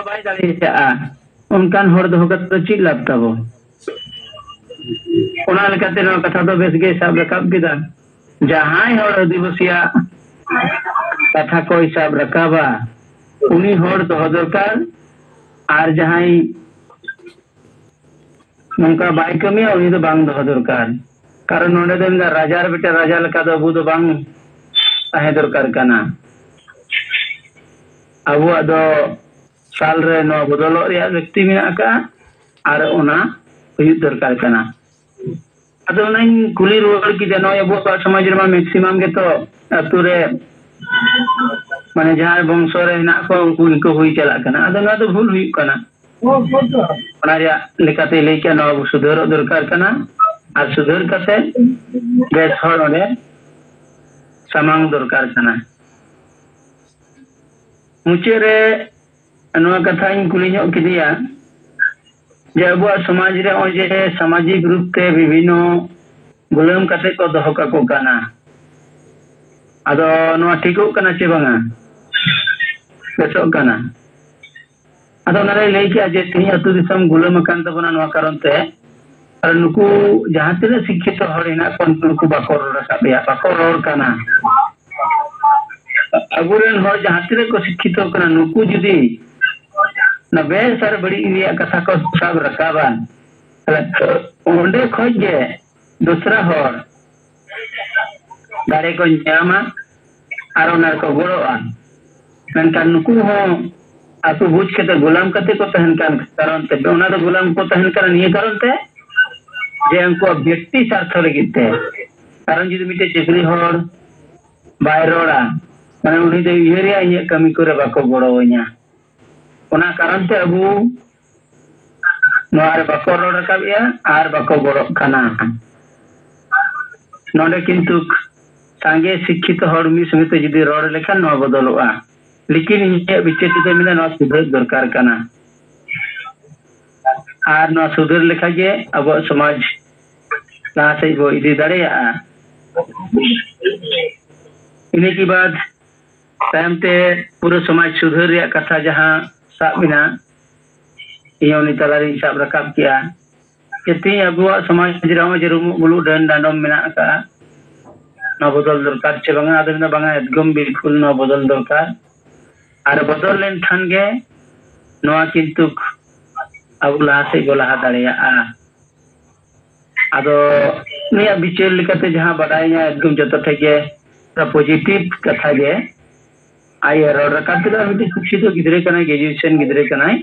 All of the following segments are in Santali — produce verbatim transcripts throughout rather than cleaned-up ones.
ᱵᱟᱭ ᱫᱟᱲᱮᱭᱟᱜᱼᱟ, ᱚᱱᱠᱟᱱ ᱦᱚᱲ ᱫᱚᱦᱚ ᱠᱟᱛᱮ ᱫᱚ ᱪᱮᱫ ᱞᱟᱵᱷ ᱛᱟᱵᱚ? ᱚᱱᱟ ᱞᱮᱠᱟᱛᱮ ᱱᱚᱣᱟ ᱠᱟᱛᱷᱟ ᱫᱚ ᱵᱮᱥ ᱜᱮ ᱥᱟᱵ ᱨᱟᱠᱟᱵ ᱠᱮᱫᱟ᱾ ᱡᱟᱦᱟᱸᱭ ᱦᱚᱲ ᱟᱹᱫᱤᱵᱟᱹᱥᱤᱭᱟᱜ ᱠᱟᱛᱷᱟ ᱠᱚᱭ ᱥᱟᱵ ᱨᱟᱠᱟᱵᱟ, ᱩᱱᱤ ᱦᱚᱲ ᱫᱚᱦᱚ ᱫᱚᱨᱠᱟᱨ᱾ ᱟᱨ ᱡᱟᱦᱟᱸᱭ ᱱᱚᱝᱠᱟ ᱵᱟᱭ ᱠᱟᱹᱢᱤᱭᱟ, ᱩᱱᱤ ᱫᱚ ᱵᱟᱝ ᱫᱚᱦᱚ ᱫᱚᱨᱠᱟᱨ᱾ ᱠᱟᱨᱚᱱ ᱱᱚᱰᱮ ᱫᱚ ᱢᱮᱱᱫᱟ, ᱨᱟᱡᱟᱨ ᱵᱮᱴᱟ ᱨᱟᱡᱟ ᱞᱮᱠᱟ ᱫᱚ ᱟᱵᱚ ᱫᱚ ᱵᱟᱝ ᱛᱟᱦᱮᱸ ᱫᱚᱨᱠᱟᱨ ᱠᱟᱱᱟ᱾ ᱟᱵᱚᱣᱟᱜ ᱫᱚ ᱥᱟᱞ ᱨᱮ ᱱᱚᱣᱟ ᱵᱚᱫᱚᱞᱚᱜ ᱨᱮᱭᱟᱜ ᱞᱟᱹᱠᱛᱤ ᱢᱮᱱᱟᱜ ᱟᱠᱟᱫᱼᱟ ᱟᱨ ᱚᱱᱟ ᱦᱩᱭᱩᱜ ᱫᱚᱨᱠᱟᱨ ᱠᱟᱱᱟ᱾ ᱟᱫᱚ ᱚᱱᱟᱧ ᱠᱩᱞᱤ ᱨᱩᱣᱟᱹᱲ ᱠᱮᱫᱟ, ᱱᱚᱜᱼᱚᱭ ᱟᱵᱚᱣᱟᱜ ᱥᱚᱢᱟᱡᱽ ᱨᱮᱢᱟ maximum ᱜᱮᱛᱚ ᱟᱹᱛᱩ ᱨᱮ, ᱢᱟᱱᱮ, ᱡᱟᱦᱟᱸᱭ ᱵᱚᱝᱥᱚ ᱨᱮ ᱦᱮᱱᱟᱜ ᱠᱚᱣᱟ, ᱩᱱᱠᱩ ᱜᱮᱠᱚ ᱦᱩᱭ ᱪᱟᱞᱟᱜ ᱠᱟᱱᱟ᱾ ᱟᱫᱚ ᱱᱚᱣᱟ ᱫᱚ ᱵᱷᱩᱞ ᱦᱩᱭᱩᱜ ᱠᱟᱱᱟ᱾ ᱚᱱᱟ ᱨᱮᱭᱟᱜ ᱞᱮᱠᱟᱛᱮ ᱞᱟᱹᱭ ᱠᱮᱜᱼᱟ, ᱱᱚᱣᱟ ᱟᱵᱚ ᱥᱩᱫᱷᱟᱹᱨᱚᱜ ᱫᱚᱨᱠᱟᱨ ᱠᱟᱱᱟ᱾ ᱟᱨ ᱥᱩᱫᱷᱟᱹᱨ ᱠᱟᱛᱮ ᱵᱮᱥ ᱦᱚᱲ ᱚᱸᱰᱮ ᱥᱟᱢᱟᱝ ᱫᱚᱨᱠᱟᱨ ᱠᱟᱱᱟ᱾ ᱢᱩᱪᱟᱹᱫ ᱨᱮ ᱱᱚᱣᱟ ᱠᱟᱛᱷᱟᱧ ᱠᱩᱞᱤ ᱧᱚᱜ ᱠᱮᱫᱮᱭᱟ ᱡᱮ ᱟᱵᱚᱣᱟᱜ ᱥᱚᱢᱟᱡᱽ ᱨᱮ ᱱᱚᱜᱼᱚᱭ ᱡᱮ ᱥᱟᱢᱟᱡᱤᱠ ᱨᱩᱯ ᱛᱮ ᱵᱤᱵᱷᱤᱱᱱᱚ ᱜᱩᱞᱟᱹᱢ ᱠᱟᱛᱮ ᱠᱚ ᱫᱚᱦᱚ ᱠᱟᱠᱚ ᱠᱟᱱᱟ, ᱟᱫᱚ ᱱᱚᱣᱟ ᱴᱷᱤᱠᱚᱜ ᱠᱟᱱᱟ ᱪᱮ ᱵᱟᱝᱟ? ᱵᱮᱥᱚᱜ ᱠᱟᱱᱟ? ᱟᱫᱚ ᱚᱱᱟᱨᱮ ᱞᱟᱹᱭ ᱠᱮᱜᱼᱟ ᱡᱮ ᱛᱮᱦᱮᱧ ᱟᱹᱛᱩ ᱫᱤᱥᱚᱢ ᱜᱩᱞᱟᱹᱢ ᱟᱠᱟᱱ ᱛᱟᱵᱚᱱᱟ ᱱᱚᱣᱟ ᱠᱟᱨᱚᱱ ᱛᱮ, ᱟᱨ ᱱᱩᱠᱩ ᱡᱟᱦᱟᱸ ᱛᱤᱱᱟᱹᱜ ᱥᱤᱠᱠᱷᱤᱛᱚ ᱦᱚᱲ ᱦᱮᱱᱟᱜ ᱠᱚᱣᱟ, ᱱᱩᱠᱩ ᱵᱟᱠᱚ ᱨᱚᱲ ᱨᱟᱠᱟᱵ ᱮᱭᱟ, ᱵᱟᱠᱚ ᱨᱚᱲ ᱠᱟᱱᱟ᱾ ᱟᱵᱚᱨᱮᱱ ᱦᱚᱲ ᱡᱟᱦᱟᱸ ᱛᱤᱱᱟᱹᱜ ᱠᱚ ᱥᱤᱠᱠᱷᱤᱛᱚ ᱠᱟᱱᱟ, ᱱᱩᱠᱩ ᱡᱩᱫᱤ ᱚᱱᱟ ᱵᱮᱥ ᱟᱨ ᱵᱟᱹᱲᱤᱡ ᱨᱮᱭᱟᱜ ᱠᱟᱛᱷᱟ ᱠᱚ ᱥᱟᱵ ᱨᱟᱠᱟᱵᱟ, ᱛᱟᱦᱞᱮ ᱚᱸᱰᱮ ᱠᱷᱚᱡ ᱜᱮ ᱫᱚᱥᱨᱟ ᱦᱚᱲ ᱫᱟᱲᱮ ᱠᱚ ᱧᱟᱢᱟ ᱟᱨ ᱚᱱᱟ ᱨᱮᱠᱚ ᱜᱚᱲᱚᱜᱼᱟ᱾ ᱢᱮᱱᱠᱷᱟᱱ ᱱᱩᱠᱩ ᱦᱚᱸ ᱟᱠᱚ ᱵᱩᱡᱽ ᱠᱟᱛᱮ ᱜᱳᱞᱟᱢ ᱠᱟᱛᱮ ᱠᱚ ᱛᱟᱦᱮᱱ ᱠᱟᱱ ᱠᱟᱨᱚᱱ ᱛᱮ, ᱚᱱᱟ ᱫᱚ ᱜᱳᱞᱟᱢ ᱠᱚ ᱛᱟᱦᱮᱱ ᱠᱟᱱᱟ ᱱᱤᱭᱟᱹ ᱠᱟᱨᱚᱱ ᱛᱮ ᱡᱮ ᱩᱱᱠᱩᱣᱟᱜ ᱵᱮᱠᱛᱤ ᱥᱟᱨᱛᱷᱚ ᱞᱟᱹᱜᱤᱫ ᱛᱮ᱾ ᱠᱟᱨᱚᱱ ᱡᱩᱫᱤ ᱢᱤᱫᱴᱮᱡ ᱪᱟᱹᱠᱨᱤ ᱦᱚᱲ ᱵᱟᱭ ᱨᱚᱲᱟ, ᱢᱟᱱᱮ ᱩᱱᱤ ᱫᱚ ᱩᱭᱦᱟᱹᱨᱮᱭᱟ ᱤᱧᱟᱹᱜ ᱠᱟᱹᱢᱤ ᱠᱚᱨᱮ ᱵᱟᱠᱚ ᱜᱚᱲᱚ ᱟᱹᱧᱟ᱾ ᱚᱱᱟ ᱠᱟᱨᱚᱱ ᱛᱮ ᱟᱵᱚ ᱱᱚᱣᱟ ᱨᱮ ᱵᱟᱠᱚ ᱨᱚᱲ ᱨᱟᱠᱟᱵᱮᱜᱼᱟ ᱟᱨ ᱵᱟᱠᱚ ᱜᱚᱲᱚᱜ ᱠᱟᱱᱟ᱾ ᱱᱚᱰᱮ ᱠᱤᱱᱛᱩ ᱥᱟᱸᱜᱮ ᱥᱤᱠᱠᱷᱤᱛᱚ ᱦᱚᱲ ᱢᱤᱫ ᱥᱚᱸᱜᱮ ᱛᱮ ᱡᱩᱫᱤ ᱨᱚᱲ ᱞᱮᱠᱷᱟᱱ ᱱᱚᱣᱟ ᱵᱚᱫᱚᱞᱚᱜᱼᱟ᱾ ᱞᱮᱠᱤᱱ ᱤᱧᱟᱹᱜ ᱵᱤᱪᱟᱹᱨ ᱛᱮᱫᱚ ᱢᱮᱱᱟ ᱱᱚᱣᱟ ᱥᱩᱫᱷᱟᱹᱨ ᱫᱚᱨᱠᱟᱨ ᱠᱟᱱᱟ᱾ ᱟᱨ ᱱᱚᱣᱟ ᱥᱩᱫᱷᱟᱹᱨ ᱞᱮᱠᱷᱟᱡ ᱜᱮ ᱟᱵᱚᱣᱟᱜ ᱥᱚᱢᱟᱡᱽ ᱞᱟᱦᱟ ᱥᱮᱫ ᱵᱚ ᱤᱫᱤ ᱫᱟᱲᱮᱭᱟᱜᱼᱟ᱾ ᱤᱱᱟᱹ ᱠᱮ ᱵᱟᱫ ᱛᱟᱭᱚᱢ ᱛᱮ ᱯᱩᱨᱟᱹ ᱥᱚᱢᱟᱡᱽ ᱥᱩᱫᱷᱟᱹᱨ ᱨᱮᱭᱟᱜ ᱠᱟᱛᱷᱟ ᱡᱟᱦᱟᱸ ᱥᱟᱵ ᱮᱱᱟ, ᱤᱧ ᱦᱚᱸ ᱩᱱᱤ ᱛᱟᱞᱟᱨᱤᱧ ᱥᱟᱵ ᱨᱟᱠᱟᱵ ᱠᱮᱜᱼᱟ᱾ ᱡᱮ ᱛᱮᱦᱮᱧ ᱟᱵᱚᱣᱟᱜ ᱥᱚᱢᱟᱡᱽ ᱨᱮᱦᱚᱸ ᱡᱮ ᱨᱩᱢᱩᱜ ᱵᱩᱞᱩᱜ ᱰᱟᱹᱱ ᱰᱟᱸᱰᱚᱢ ᱢᱮᱱᱟᱜ ᱟᱠᱟᱫᱼᱟ, ᱱᱚᱣᱟ ᱵᱚᱫᱚᱞ ᱫᱚᱨᱠᱟᱨ ᱪᱮ ᱵᱟᱝᱟ? ᱟᱫᱚ ᱢᱮᱱᱫᱟ, "ᱵᱟᱝᱟ, ᱮᱠᱫᱚᱢ ᱵᱤᱞᱠᱩᱞ ᱱᱚᱣᱟ ᱵᱚᱫᱚᱞ ᱫᱚᱨᱠᱟᱨ᱾ ᱟᱨ ᱵᱚᱫᱚᱞ ᱞᱮᱱᱠᱷᱟᱱ ᱜᱮ ᱱᱚᱣᱟ ᱠᱤᱱᱛᱩ ᱟᱵᱚ ᱞᱟᱦᱟ ᱥᱮᱫ ᱵᱚ ᱞᱟᱦᱟ ᱫᱟᱲᱮᱭᱟᱜᱼᱟ᱾" ᱟᱫᱚ ᱩᱱᱤᱭᱟᱜ ᱵᱤᱪᱟᱹᱨ ᱞᱮᱠᱟᱛᱮ ᱡᱟᱦᱟᱸ ᱵᱟᱰᱟᱭᱤᱧᱟ, ᱮᱠᱫᱚᱢ ᱡᱚᱛᱚ ᱴᱷᱮᱡ ᱜᱮ ᱯᱚᱡᱤᱴᱤᱵᱷ ᱠᱟᱛᱷᱟ ᱜᱮ᱾ ᱟᱡ ᱮ ᱨᱚᱲ ᱨᱟᱠᱟᱵ ᱠᱮᱫᱟ, ᱢᱤᱫᱴᱤᱡ ᱥᱤᱠᱠᱷᱤᱛᱚ ᱜᱤᱫᱽᱨᱟᱹ ᱠᱟᱱᱟᱭ, ᱜᱨᱮᱡᱩᱭᱮᱥᱚᱱ ᱜᱤᱫᱽᱨᱟᱹ ᱠᱟᱱᱟᱭ᱾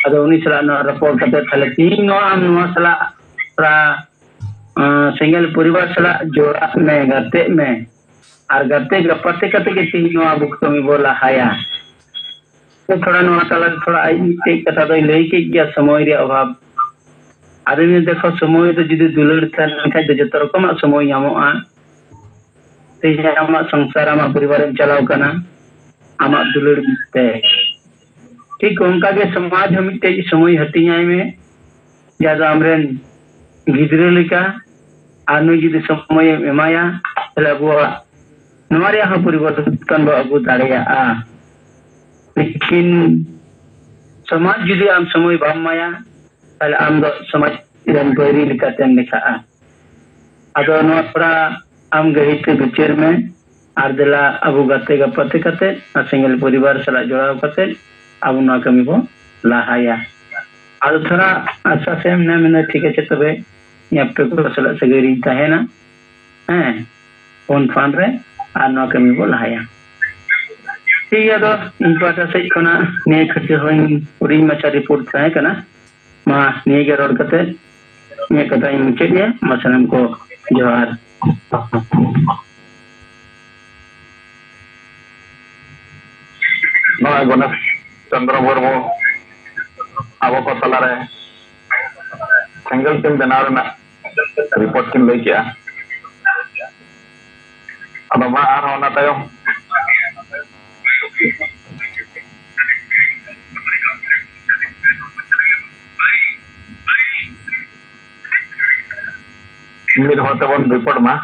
ᱟᱫᱚ ᱩᱱᱤ ᱥᱟᱞᱟᱜ ᱱᱚᱣᱟ ᱨᱚᱯᱚᱲ ᱠᱟᱛᱮ, ᱛᱟᱦᱞᱮ ᱛᱤᱦᱤᱧ ᱱᱚᱣᱟ ᱟᱢ ᱱᱚᱣᱟ ᱥᱟᱞᱟᱜ ᱛᱷᱚᱲᱟ, ᱟᱸ, ᱥᱮᱸᱜᱮᱞ ᱯᱚᱨᱤᱵᱟᱨ ᱥᱟᱞᱟᱜ ᱡᱚᱲᱟᱜ ᱢᱮ, ᱜᱟᱛᱮᱜ ᱢᱮ᱾ ᱟᱨ ᱜᱟᱛᱮ ᱜᱟᱯᱟᱛᱮ ᱠᱟᱛᱮ ᱜᱮ ᱛᱤᱦᱤᱧ ᱱᱚᱣᱟ ᱟᱵᱚ ᱠᱟᱹᱢᱤ ᱵᱚ ᱞᱟᱦᱟᱭᱟ᱾ ᱛᱚ ᱛᱷᱚᱲᱟ ᱱᱚᱣᱟ ᱛᱟᱞᱟ ᱨᱮ ᱛᱷᱚᱲᱟ ᱟᱡ ᱢᱤᱫᱴᱮᱡ ᱠᱟᱛᱷᱟ ᱫᱚᱭ ᱞᱟᱹᱭ ᱠᱮᱫ ᱜᱮᱭᱟ, ᱥᱚᱢᱚᱭ ᱨᱮᱭᱟᱜ ᱚᱵᱷᱟᱵ᱾ ᱟᱫᱚ ᱤᱧ ᱫᱮᱠᱷᱚ, ᱥᱚᱢᱚᱭ ᱫᱚ ᱡᱩᱫᱤ ᱫᱩᱞᱟᱹᱲ ᱛᱟᱦᱮᱸ ᱞᱮᱱᱠᱷᱟᱱ ᱫᱚ ᱡᱚᱛᱚ ᱨᱚᱠᱚᱢᱟᱜ ᱥᱚᱢᱚᱭ ᱧᱟᱢᱚᱜᱼᱟ᱾ ᱛᱮᱦᱮᱧ ᱟᱢᱟᱜ ᱥᱚᱝᱥᱟᱨ, ᱟᱢᱟᱜ ᱯᱚᱨᱤᱵᱟᱨᱮᱢ ᱪᱟᱞᱟᱣ ᱠᱟᱱᱟ, ᱟᱢᱟᱜ ᱫᱩᱞᱟᱹᱲ ᱛᱮ᱾ ᱴᱷᱤᱠ ᱚᱱᱠᱟ ᱜᱮ ᱥᱚᱢᱟᱡᱽ ᱦᱚᱸ ᱢᱤᱫᱴᱮᱡ ᱥᱚᱢᱚᱭ ᱦᱟᱹᱴᱤᱧᱟᱭ ᱢᱮ, ᱡᱟᱦᱟᱸ ᱫᱚ ᱟᱢᱨᱮᱱ ᱜᱤᱫᱽᱨᱟᱹ ᱞᱮᱠᱟ᱾ ᱟᱨ ᱱᱩᱭ ᱡᱩᱫᱤ ᱥᱚᱢᱚᱭᱮᱢ ᱮᱢᱟᱭᱟ, ᱛᱟᱦᱞᱮ ᱟᱵᱚᱣᱟᱜ ᱱᱚᱣᱟ ᱨᱮᱭᱟᱜ ᱦᱚᱸ ᱯᱚᱨᱤᱵᱚᱨᱛᱚᱱ ᱵᱚ ᱟᱹᱜᱩ ᱫᱟᱲᱮᱭᱟᱜᱼᱟ᱾ ᱞᱮᱠᱤᱱ ᱥᱚᱢᱟᱡᱽ ᱡᱩᱫᱤ ᱟᱢ ᱥᱚᱢᱚᱭ ᱵᱟᱢ ᱮᱢᱟᱭᱟ, ᱛᱟᱦᱞᱮ ᱟᱢ ᱫᱚ ᱥᱚᱢᱟᱡᱽ ᱨᱮᱱ ᱵᱟᱹᱭᱨᱤ ᱞᱮᱠᱟᱛᱮᱢ ᱞᱮᱠᱷᱟᱜᱼᱟ᱾ ᱟᱫᱚ ᱱᱚᱣᱟ ᱛᱷᱚᱲᱟ ᱟᱢ ᱜᱟᱹᱦᱤᱨ ᱛᱮ ᱵᱤᱪᱟᱹᱨ ᱢᱮ, ᱟᱨ ᱫᱮᱞᱟ ᱟᱵᱚ ᱜᱟᱛᱮ ᱜᱟᱯᱟᱛᱮ ᱠᱟᱛᱮ ᱟᱨ ᱥᱮᱸᱜᱮᱞ ᱯᱚᱨᱤᱵᱟᱨ ᱥᱟᱞᱟᱜ ᱡᱚᱲᱟᱣ ᱠᱟᱛᱮ ᱟᱵᱚ ᱱᱚᱣᱟ ᱠᱟᱹᱢᱤ ᱵᱚ ᱞᱟᱦᱟᱭᱟ᱾ ᱟᱫᱚ ᱛᱷᱚᱲᱟ ᱟᱥᱟ ᱥᱮ ᱢᱮᱱᱟ, ᱢᱮᱱᱟ, ᱴᱷᱤᱠ ᱟᱪᱷᱮ, ᱛᱚᱵᱮ ᱤᱧ ᱟᱯᱮ ᱠᱚ ᱥᱟᱞᱟᱜ ᱥᱟᱹᱜᱟᱹᱭ ᱨᱤᱧ ᱛᱟᱦᱮᱱᱟ᱾ ᱦᱮᱸ, ᱯᱷᱳᱱ ᱯᱷᱟᱱ ᱨᱮ ᱟᱨ ᱱᱚᱣᱟ ᱠᱟᱹᱢᱤ ᱵᱚ ᱞᱟᱦᱟᱭᱟ᱾ ᱴᱷᱤᱠ ᱜᱮᱭᱟ, ᱟᱫᱚ ᱤᱧ ᱯᱟᱦᱴᱟ ᱥᱮᱫ ᱠᱷᱚᱱᱟᱜ ᱱᱤᱭᱟᱹ ᱠᱷᱟᱹᱴᱤ ᱦᱚᱸ ᱦᱩᱰᱤᱧ ᱢᱟᱪᱷᱟ ᱨᱤᱯᱳᱨᱴ ᱛᱟᱦᱮᱸ ᱠᱟᱱᱟ᱾ ᱢᱟ ᱱᱤᱭᱟᱹ ᱜᱮ ᱨᱚᱲ ᱠᱟᱛᱮ ᱤᱧᱟᱹᱜ ᱠᱟᱛᱷᱟᱧ ᱢᱩᱪᱟᱹᱫ ᱮᱫᱟ᱾ ᱢᱟ ᱥᱟᱱᱟᱢ ᱠᱚ ᱡᱚᱦᱟᱨ᱾ ᱱᱚᱜᱼᱚᱭ ᱜᱚᱱᱮᱥ ᱪᱚᱱᱫᱨᱚ ᱢᱩᱨᱢᱩ ᱟᱵᱚ ᱠᱚ ᱛᱟᱞᱟᱨᱮ ᱥᱮᱸᱜᱮᱞ ᱠᱤᱱ ᱵᱮᱱᱟᱣ ᱨᱮᱱᱟᱜ ᱨᱤᱯᱳᱨᱴ ᱠᱤᱱ ᱞᱟᱹᱭ ᱠᱮᱜᱼᱟ᱾ ᱟᱫᱚ ᱢᱟ ᱟᱨᱦᱚᱸ ᱚᱱᱟ ᱛᱟᱭᱚᱢ ᱢᱤᱫ ᱦᱚᱲ ᱛᱮᱵᱚᱱ ᱨᱤᱯᱳᱨᱴ ᱢᱟ᱾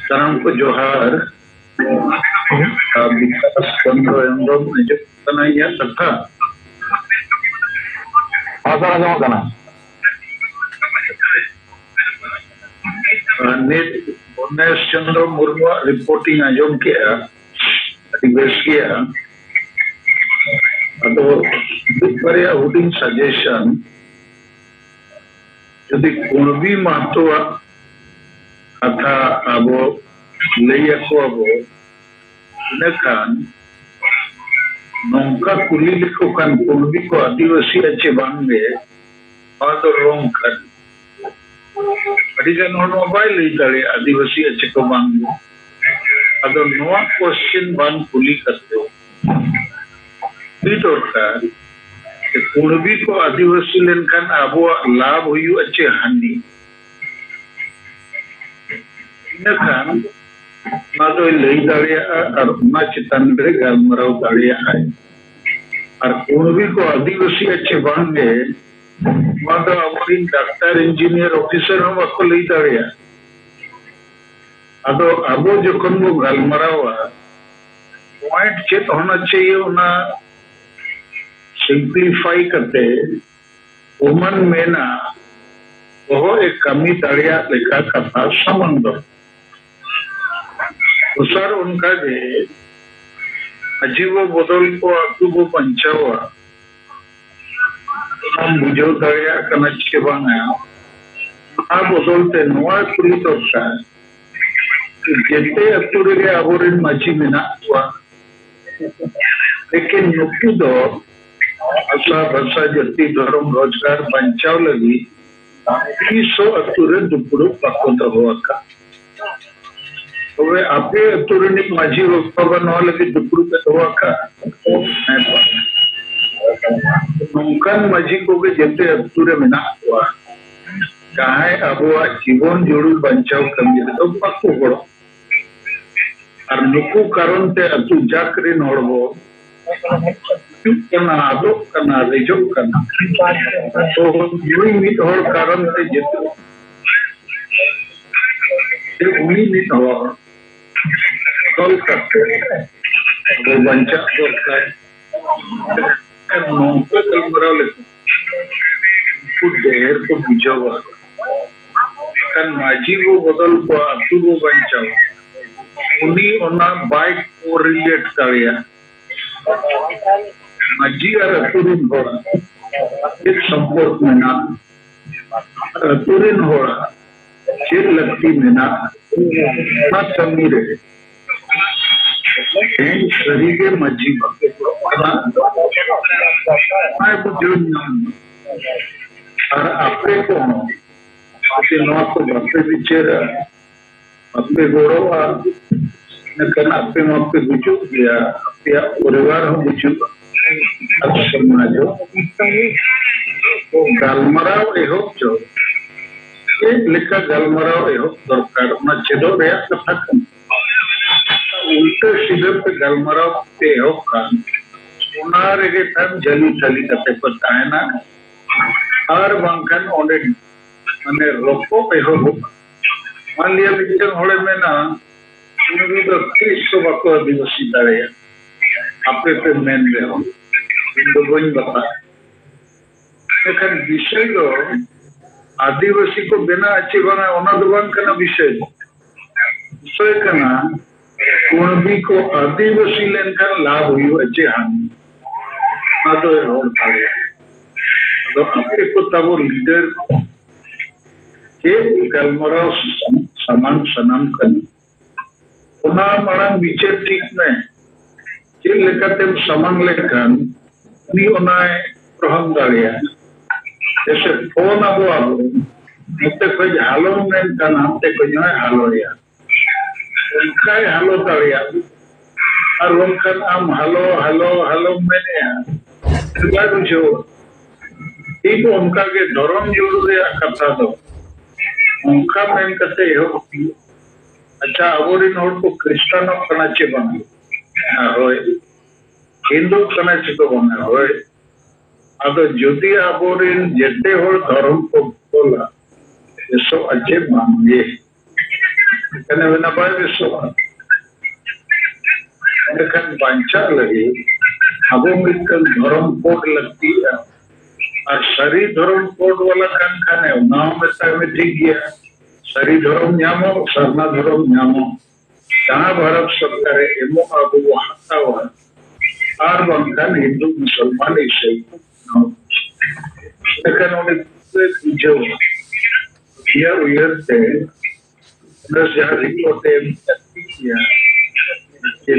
ᱥᱟᱱᱟᱢ ᱠᱚ ᱡᱚᱦᱟᱨ᱾ ᱟᱨ ᱵᱤᱠᱟᱥ ᱪᱚᱱᱫᱨᱚ ᱦᱮᱢᱵᱨᱚᱢ, ᱟᱸᱡᱚᱢ ᱠᱟᱱᱟ ᱤᱧᱟᱹᱜ ᱠᱟᱛᱷᱟ? ᱦᱮᱸ ᱥᱟᱨ, ᱟᱸᱡᱚᱢᱚᱜ ᱠᱟᱱᱟ᱾ ᱟᱨ ᱱᱤᱛ ᱵᱚᱱᱮᱥ ᱪᱚᱱᱫᱨᱚ ᱢᱩᱨᱢᱩᱣᱟᱜ ᱨᱤᱯᱳᱨᱴ ᱤᱧ ᱟᱸᱡᱚᱢ ᱠᱮᱜᱼᱟ, ᱟᱹᱰᱤ ᱵᱮᱥ ᱜᱮᱭᱟ᱾ ᱟᱫᱚ ᱢᱤᱫ ᱵᱟᱨᱭᱟ ᱦᱩᱰᱤᱧ ᱥᱟᱡᱮᱥᱚᱱ, ᱡᱩᱫᱤ ᱠᱩᱬᱵᱤ ᱢᱟᱦᱛᱚᱣᱟᱜ ᱠᱟᱛᱷᱟ ᱟᱵᱚ ᱞᱟᱹᱭ ᱟᱠᱚᱣᱟᱵᱚ, ᱤᱱᱟᱹᱠᱷᱟᱱ ᱱᱚᱝᱠᱟ ᱠᱩᱞᱤ ᱞᱮᱠᱚ ᱠᱷᱟᱱ ᱠᱩᱬᱵᱤ ᱠᱚ ᱟᱹᱫᱤᱵᱟᱹᱥᱤᱜᱼᱟ ᱪᱮ ᱵᱟᱝᱜᱮ, ᱱᱚᱣᱟ ᱫᱚ ᱨᱚᱝ ᱠᱟᱱ᱾ ᱟᱹᱰᱤ ᱜᱟᱱ ᱦᱚᱲ ᱱᱚᱣᱟ ᱵᱟᱭ ᱞᱟᱹᱭ ᱫᱟᱲᱮᱭᱟᱜᱼᱟ ᱟᱹᱫᱤᱵᱟᱹᱥᱤᱜᱼᱟ ᱪᱮ ᱠᱚ ᱵᱟᱝᱜᱮ᱾ ᱟᱫᱚ ᱱᱚᱣᱟ ᱠᱚᱥᱪᱮᱱ ᱵᱟᱝ ᱠᱩᱞᱤ ᱠᱟᱛᱮ ᱠᱩᱞᱤ ᱫᱚᱨᱠᱟᱨ ᱡᱮ ᱠᱩᱬᱵᱤ ᱠᱚ ᱟᱹᱫᱤᱵᱟᱹᱥᱤ ᱞᱮᱱᱠᱷᱟᱱ ᱟᱵᱚᱣᱟᱜ ᱞᱟᱵᱷ ᱦᱩᱭᱩᱜᱼᱟ ᱪᱮ ᱦᱟᱹᱱᱤ? ᱤᱱᱟᱹᱠᱷᱟᱱ ᱚᱱᱟ ᱫᱚᱭ ᱞᱟᱹᱭ ᱫᱟᱲᱮᱭᱟᱜᱼᱟ ᱟᱨ ᱚᱱᱟ ᱪᱮᱛᱟᱱ ᱨᱮ ᱜᱟᱞᱢᱟᱨᱟᱣ ᱫᱟᱲᱮᱭᱟᱜᱼᱟᱭ᱾ ᱟᱨ ᱠᱩᱬᱵᱤ ᱠᱚ ᱟᱹᱫᱤᱵᱟᱹᱥᱤᱜᱼᱟ ᱪᱮ ᱵᱟᱝᱜᱮ, ᱱᱚᱣᱟ ᱫᱚ ᱟᱵᱚᱨᱮᱱ ᱰᱟᱠᱛᱟᱨ, ᱤᱧᱡᱤᱱᱤᱭᱟᱨ, ᱚᱯᱷᱤᱥᱟᱨ ᱦᱚᱸ ᱵᱟᱠᱚ ᱞᱟᱹᱭ ᱫᱟᱲᱮᱭᱟᱜᱼᱟ᱾ ᱟᱫᱚ ᱟᱵᱚ ᱡᱚᱠᱷᱚᱱ ᱵᱚ ᱜᱟᱞᱢᱟᱨᱟᱣᱟ, ᱯᱚᱭᱮᱱᱴ ᱪᱮᱫ ᱦᱚᱱᱟ ᱪᱟᱦᱤᱭᱮ, ᱚᱱᱟ ᱥᱤᱢᱯᱞᱤᱯᱷᱟᱭ ᱠᱟᱛᱮ ᱚᱢᱟᱱ ᱢᱮᱱᱟ ᱵᱚᱦᱚᱜ ᱮ ᱠᱟᱹᱢᱤ ᱫᱟᱲᱮᱭᱟᱜ ᱞᱮᱠᱟ ᱠᱟᱛᱷᱟ ᱥᱟᱢᱟᱝ ᱫᱚ᱾ ᱫᱚᱥᱟᱨ ᱚᱱᱠᱟ ᱜᱮ ᱢᱟᱹᱡᱷᱤ ᱵᱚ ᱵᱚᱫᱚᱞ ᱠᱚᱣᱟ, ᱟᱹᱛᱩ ᱵᱚ ᱵᱟᱧᱪᱟᱣᱟ, ᱚᱱᱟᱢ ᱵᱩᱡᱷᱟᱹᱣ ᱫᱟᱲᱮᱭᱟᱜ ᱠᱟᱱᱟ ᱪᱮ ᱵᱟᱝᱟ? ᱚᱱᱟ ᱵᱚᱫᱚᱞ ᱛᱮ ᱱᱚᱣᱟ ᱠᱩᱞᱤ ᱫᱚᱨᱠᱟᱨ, ᱡᱮᱛᱮ ᱟᱹᱛᱩ ᱨᱮᱜᱮ ᱟᱵᱚᱨᱮᱱ ᱢᱟᱹᱡᱷᱤ ᱢᱮᱱᱟᱜ ᱠᱚᱣᱟ, ᱞᱮᱠᱤᱱ ᱱᱩᱠᱩ ᱫᱚ ᱵᱷᱟᱥᱟ, ᱵᱷᱟᱥᱟ, ᱡᱟᱹᱛᱤ, ᱫᱷᱚᱨᱚᱢ, ᱨᱳᱡᱽᱜᱟᱨ ᱵᱟᱧᱪᱟᱣ ᱞᱟᱹᱜᱤᱫ ᱛᱤᱥ ᱦᱚᱸ ᱟᱹᱛᱩ ᱨᱮ ᱫᱩᱯᱲᱩᱵ ᱵᱟᱠᱚ ᱫᱚᱦᱚ ᱟᱠᱟᱫ᱾ ᱛᱚᱵᱮ ᱟᱯᱮ ᱟᱹᱛᱩ ᱨᱤᱱᱤᱡ ᱢᱟᱹᱡᱷᱤ ᱵᱟᱵᱟ ᱱᱚᱣᱟ ᱞᱟᱹᱜᱤᱫ ᱫᱩᱯᱲᱩᱵ ᱮ ᱫᱚᱦᱚ ᱟᱠᱟᱫ? ᱦᱮᱸ ᱵᱟᱝ? ᱱᱚᱝᱠᱟᱱ ᱢᱟᱹᱡᱷᱤ ᱠᱚᱜᱮ ᱡᱮᱛᱮ ᱟᱹᱛᱩ ᱨᱮ ᱢᱮᱱᱟᱜ ᱠᱚᱣᱟ, ᱡᱟᱦᱟᱸᱭ ᱟᱵᱚᱣᱟᱜ ᱡᱤᱵᱚᱱ ᱡᱩᱲᱩ ᱵᱟᱧᱪᱟᱣ ᱠᱟᱹᱢᱤ ᱨᱮᱫᱚ ᱵᱟᱠᱚ ᱜᱚᱲᱚ᱾ ᱟᱨ ᱱᱩᱠᱩ ᱠᱟᱨᱚᱱ ᱛᱮ ᱟᱹᱛᱩ ᱡᱟᱠ ᱨᱮᱱ ᱦᱚᱲ ᱵᱚ ᱦᱤᱡᱩᱜ ᱠᱟᱱᱟ, ᱟᱫᱚᱜ ᱠᱟᱱᱟ, ᱨᱮᱡᱚᱜ ᱠᱟᱱᱟ᱾ ᱛᱚ ᱱᱩᱭ ᱢᱤᱫ ᱦᱚᱲ ᱠᱟᱨᱚᱱ ᱛᱮ ᱡᱮᱛᱮ ᱡᱮ ᱩᱱᱤ ᱢᱤᱫ ᱦᱚᱲ ᱵᱚᱫᱚᱞ ᱠᱟᱛᱮ ᱟᱵᱚ ᱵᱟᱧᱪᱟᱜ ᱫᱚᱨᱠᱟᱨ᱾ ᱟᱨ ᱱᱚᱝᱠᱟ ᱜᱟᱞᱢᱟᱨᱟᱣ ᱞᱮᱠᱷᱟᱱ ᱩᱱᱠᱩ ᱰᱷᱮᱨ ᱠᱚ ᱵᱩᱡᱷᱟᱹᱣᱟ᱾ ᱮᱱᱠᱷᱟᱱ ᱢᱟᱹᱡᱷᱤ ᱵᱚ ᱵᱚᱫᱚᱞ ᱠᱚᱣᱟ, ᱟᱹᱛᱩ ᱵᱚ ᱵᱟᱧᱪᱟᱣᱟ, ᱩᱱᱤ ᱚᱱᱟ ᱵᱟᱭ correlate ᱫᱟᱲᱮᱭᱟᱜᱼᱟ᱾ ᱢᱟᱹᱡᱷᱤ ᱟᱨ ᱟᱹᱛᱩ ᱨᱤᱱ ᱦᱚᱲ ᱪᱮᱫ ᱥᱚᱢᱯᱚᱨᱠ ᱢᱮᱱᱟᱜᱼᱟ, ᱟᱹᱛᱩ ᱨᱤᱱ ᱦᱚᱲᱟᱜ ᱪᱮᱫ ᱞᱟᱹᱠᱛᱤ ᱢᱮᱱᱟᱜᱼᱟ, ᱚᱱᱟ ᱠᱟᱹᱢᱤ ᱨᱮ ᱛᱮᱦᱮᱧ ᱥᱟᱹᱨᱤᱜᱮ ᱢᱟᱹᱡᱷᱤ ᱵᱟᱠᱚ ᱜᱚᱲᱚᱜ ᱠᱟᱱᱟ, ᱚᱱᱟᱭ ᱵᱩᱡᱷᱟᱹᱣ ᱧᱟᱢ ᱢᱟ᱾ ᱟᱨ ᱟᱯᱮ ᱠᱚᱦᱚᱸ ᱡᱩᱫᱤ ᱱᱚᱣᱟ ᱠᱚ ᱵᱟᱯᱮ ᱵᱤᱪᱟᱹᱨᱟ, ᱵᱟᱯᱮ ᱜᱚᱲᱚᱜᱼᱟ, ᱮᱱᱠᱷᱟᱱ ᱟᱯᱮ ᱢᱟᱯᱮ ᱜᱩᱡᱩᱜ ᱜᱮᱭᱟ, ᱟᱯᱮᱭᱟᱜ ᱯᱚᱨᱤᱵᱟᱨ ᱦᱚᱸ ᱜᱩᱡᱩᱜᱼᱟ, ᱟᱨ ᱥᱚᱢᱟᱡᱽ ᱦᱚᱸ᱾ ᱜᱟᱞᱢᱟᱨᱟᱣ ᱮᱦᱚᱵ ᱪᱚ, ᱪᱮᱫ ᱞᱮᱠᱟ ᱜᱟᱞᱢᱟᱨᱟᱣ ᱮᱦᱚᱵ ᱫᱚᱨᱠᱟᱨ, ᱚᱱᱟ ᱪᱮᱫᱚᱜ ᱨᱮᱭᱟᱜ ᱠᱟᱛᱷᱟ ᱠᱟᱱᱟ᱾ ᱩᱞᱴᱟᱹ ᱥᱤᱫᱷᱟᱹ ᱯᱮ ᱜᱟᱞᱢᱟᱨᱟᱣ ᱯᱮ ᱮᱦᱚᱵ ᱠᱷᱟᱱ, ᱚᱱᱟ ᱨᱮᱜᱮ ᱠᱷᱟᱱ ᱡᱷᱟᱹᱞᱤ ᱡᱷᱟᱹᱞᱤ ᱠᱟᱛᱮ ᱯᱮ ᱛᱟᱦᱮᱱᱟ᱾ ᱟᱨ ᱵᱟᱝᱠᱷᱟᱱ ᱚᱸᱰᱮ ᱢᱟᱱᱮ ᱨᱚᱯᱚᱜ ᱮᱦᱚᱵᱚᱜᱼᱟ᱾ ᱢᱟᱱᱞᱤᱭᱟ ᱢᱤᱫᱴᱟᱝ ᱦᱚᱲᱮ ᱢᱮᱱᱟ, "ᱩᱱᱠᱩ ᱫᱚ ᱛᱤᱥ ᱦᱚᱸ ᱵᱟᱠᱚ ᱟᱹᱫᱤᱵᱟᱹᱥᱤ ᱫᱟᱲᱮᱭᱟᱜᱼᱟ, ᱟᱯᱮ ᱯᱮ ᱢᱮᱱ ᱨᱮᱦᱚᱸ ᱤᱧ ᱫᱚ ᱵᱟᱹᱧ ᱵᱟᱛᱟᱜᱼᱟ᱾" ᱢᱮᱱᱠᱷᱟᱱ ᱵᱤᱥᱚᱭ ᱫᱚ ᱟᱹᱫᱤᱵᱟᱹᱥᱤ ᱠᱚ ᱵᱮᱱᱟᱜᱼᱟ ᱪᱮ ᱵᱟᱝᱟ, ᱚᱱᱟ ᱫᱚ ᱵᱟᱝ ᱠᱟᱱᱟ ᱵᱤᱥᱚᱭ ᱫᱚ᱾ ᱵᱤᱥᱚᱭ ᱠᱟᱱᱟ, ᱠᱩᱬᱵᱤ ᱠᱚ ᱟᱹᱫᱤᱵᱟᱹᱥᱤ ᱞᱮᱱᱠᱷᱟᱱ ᱞᱟᱵᱷ ᱦᱩᱭᱩᱜᱼᱟ ᱪᱮ ᱦᱟᱹᱱ, ᱚᱱᱟ ᱫᱚᱭ ᱨᱚᱲ ᱫᱟᱲᱮᱭᱟᱜᱼᱟ᱾ ᱟᱫᱚ ᱟᱯᱮ ᱠᱚ ᱛᱟᱵᱚ ᱞᱤᱰᱟᱨ ᱠᱚ ᱪᱮᱫ ᱜᱟᱞᱢᱟᱨᱟᱣ ᱥᱟᱢᱟᱝ ᱥᱟᱱᱟᱢ ᱠᱟᱱᱟ, ᱚᱱᱟ ᱢᱟᱲᱟᱝ ᱵᱤᱪᱟᱹᱨ ᱴᱷᱤᱠ ᱢᱮ᱾ ᱪᱮᱫ ᱞᱮᱠᱟᱛᱮᱢ ᱥᱟᱢᱟᱝ ᱞᱮᱠᱷᱟᱱ ᱩᱱᱤ ᱚᱱᱟᱭ ᱜᱨᱚᱦᱚᱱ ᱫᱟᱲᱮᱭᱟᱜᱼᱟ᱾ ᱡᱮᱥᱮ ᱯᱷᱳᱱ ᱟᱵᱚ ᱟᱵᱚ, ᱱᱚᱛᱮ ᱠᱷᱚᱡ ᱦᱟᱞᱚ ᱢᱮᱱᱠᱷᱟᱱ ᱦᱟᱱᱛᱮ ᱠᱷᱚᱡ ᱦᱚᱸᱭ ᱦᱟᱞᱚᱭᱟ, ᱚᱱᱠᱟᱭ ᱦᱟᱞᱚ ᱫᱟᱲᱮᱭᱟᱜᱼᱟ᱾ ᱟᱨ ᱵᱟᱝᱠᱷᱟᱱ ᱟᱢ ᱦᱟᱞᱚ ᱦᱟᱞᱚ ᱦᱟᱞᱚᱢ ᱢᱮᱱᱮᱜᱼᱟ, ᱵᱟᱭ ᱵᱩᱡᱷᱟᱹᱣᱟ᱾ ᱴᱷᱤᱠ ᱚᱱᱠᱟ ᱜᱮ ᱫᱷᱚᱨᱚᱢ ᱡᱩᱲᱩ ᱨᱮᱭᱟᱜ ᱠᱟᱛᱷᱟ ᱫᱚ ᱚᱱᱠᱟ ᱢᱮᱱ ᱠᱟᱛᱮ ᱮᱦᱚᱵ ᱦᱩᱭᱩᱜᱼᱟ᱾ ᱟᱪᱪᱷᱟ, ᱟᱵᱚᱨᱮᱱ ᱦᱚᱲ ᱠᱚ ᱠᱷᱨᱤᱥᱴᱟᱱᱚᱜ ᱠᱟᱱᱟ ᱪᱮ ᱵᱟᱝ? ᱦᱳᱭ, ᱦᱤᱱᱫᱩᱜ ᱠᱟᱱᱟ ᱪᱮ ᱠᱚ ᱵᱟᱝᱟ? ᱦᱳᱭ᱾ ᱟᱫᱚ ᱡᱩᱫᱤ ᱟᱵᱚᱨᱮᱱ ᱡᱮᱛᱮ ᱦᱚᱲ ᱫᱷᱚᱨᱚᱢ ᱠᱚ ᱵᱚᱫᱚᱞᱟ, ᱵᱮᱥᱚᱜᱼᱟ ᱪᱮ ᱵᱟᱝᱜᱮ? ᱮᱱᱠᱷᱟᱱ ᱢᱮᱱᱟ ᱵᱟᱭ ᱵᱮᱥᱚᱜᱼᱟ᱾ ᱮᱱᱠᱷᱟᱱ ᱵᱟᱧᱪᱟᱜ ᱞᱟᱹᱜᱤᱫ ᱟᱵᱚ ᱢᱤᱫᱴᱟᱝ ᱫᱷᱚᱨᱚᱢ ᱠᱳᱰ ᱞᱟᱹᱠᱛᱤᱜᱼᱟ᱾ ᱟᱨ ᱥᱟᱹᱨᱤ ᱫᱷᱚᱨᱚᱢ ᱠᱳᱰ ᱵᱟᱞᱟ ᱠᱟᱱ ᱠᱷᱟᱱᱮ, ᱚᱱᱟ ᱦᱚᱸ ᱢᱮᱛᱟᱭ ᱢᱮ ᱴᱷᱤᱠ ᱜᱮᱭᱟ, ᱥᱟᱹᱨᱤ ᱫᱷᱚᱨᱚᱢ ᱧᱟᱢᱚᱜ, ᱥᱟᱨᱱᱟ ᱫᱷᱚᱨᱚᱢ ᱧᱟᱢᱚᱜ, ᱡᱟᱦᱟᱸ ᱵᱷᱟᱨᱚᱛ ᱥᱚᱨᱠᱟᱨᱮ ᱮᱢᱚᱜᱼᱟ, ᱟᱵᱚ ᱵᱚ ᱦᱟᱛᱟᱣᱟ᱾ ᱟᱨ ᱵᱟᱝᱠᱷᱟᱱ ᱦᱤᱱᱫᱩ, ᱢᱩᱥᱚᱞᱢᱟᱱ, ᱤᱥᱟᱹᱭ ᱠᱚ ᱵᱮᱱᱟᱣ᱾ ᱮᱱᱠᱷᱟᱱ ᱩᱱᱤ ᱵᱩᱡᱷᱟᱹᱣᱟ᱾ ᱤᱧᱟᱹᱜ ᱩᱭᱦᱟᱹᱨ ᱛᱮ ᱚᱸᱰᱮ ᱡᱟᱦᱟᱸ ᱨᱤᱯᱳᱨᱴ ᱮ ᱞᱟᱹᱠᱛᱤ ᱜᱮᱭᱟ, ᱡᱮ